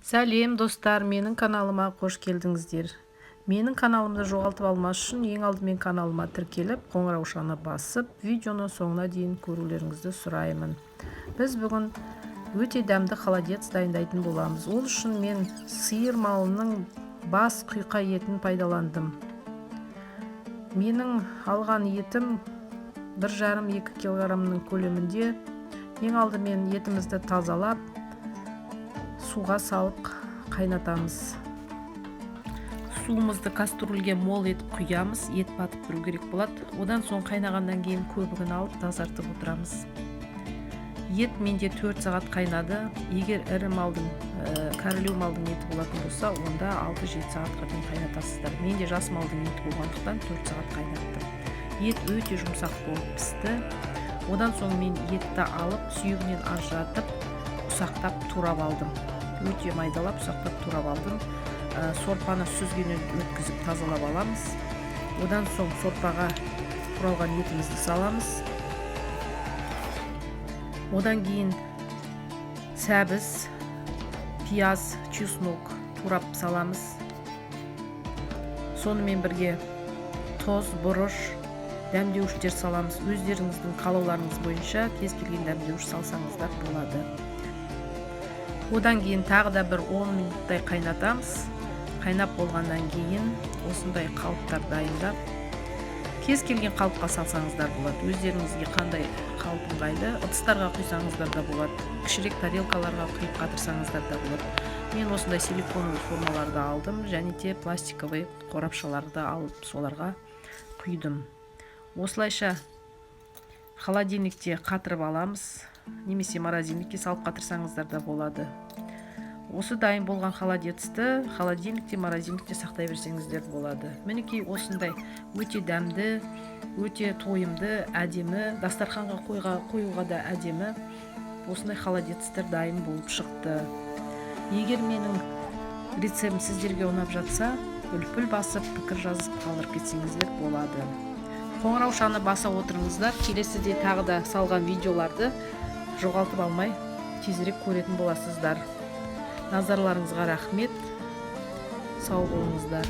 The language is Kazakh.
Сәлем, достар! Менің каналыма қош келдіңіздер! Менің каналымды жоғалтып алмас үшін ең алдымен каналыма тіркеліп, қоңыраушаны басып, видеоны соңына дейін көрулеріңізді сұраймын. Біз бүгін өте дәмді холодец дайындайтын боламыз. Ол үшін мен сиыр малының бас құйқа етін пайдаландым. Менің алған етім 1,5-2 килограммның көлемінде. Ең алдымен етімізді тазалап, суға салып қайнатамыз. Суымызды кастрюльге мол етіп құямыз, ет батып тұру керек болады. Одан соң қайнағаннан кейін көбігін алып, тазартып отырамыз. Ет менде 4 сағат қайнады. Егер ірі малдың, кәрілеу малдың еті болатын болса, онда 6-7 сағатқа дейін қайнатасыздар. Менде жас малдың еті болғандықтан, 4 сағат қайнаттым. Ет өте жұмсақ болып пісті. Одан соң мен етті алып, сүйегінен ажыратып, ұсақтап турап алдым, өте майдалап ұсақтап турап алдым. Сорпаны сүзгеннен өткізіп, тазалап аламыз. Одан соң сорпаға туралған етімізді саламыз. Одан кейін сәбіз, пияз, чеснок турап саламыз. Сонымен бірге тұз, бұрыш, дәмдеуіштер саламыз. Өздеріңіздің қалауларыңыз бойынша кез келген дәмдеуіш салсаңыздар болады. Одан кейін тағы да бір 10 минуттай қайнатамыз. Қайнап болғаннан кейін осындай қалыптар дайындап, кез келген қалыпқа салсаңыздар болады. Өздеріңізге қандай қалып ыңғайлы, ыдыстарға құйсаңыздар да болады, кішірек тарелкаларға құйып қатырсаңыздар да болады. Мен осындай силиконовый формаларды алдым және де пластиковый қорапшаларды алып, соларға құйдым. Осылайша холодильникте қатырып аламыз немесе морозильникке салып қатырсаңыздар да болады. Осы дайын болған холодецті холодильникте, морозильникте сақтай берсеңіздер болады. Мінекей, осындай өте дәмді, өте тойымды, әдемі, дастарханға қоюға да әдемі осындай холодецтер дайын болып шықты. Егер менің рецептім сіздерге ұнап жатса, үлпіл басып, пікір жазып қалдырып кетсеңіздер болады. Қоңыраушаны баса отырыңыздар, келесіде тағы да салған видеоларды жоғалтып алмай, тезірек көретін боласыздар. Назарларыңызға рахмет, сау болыңыздар!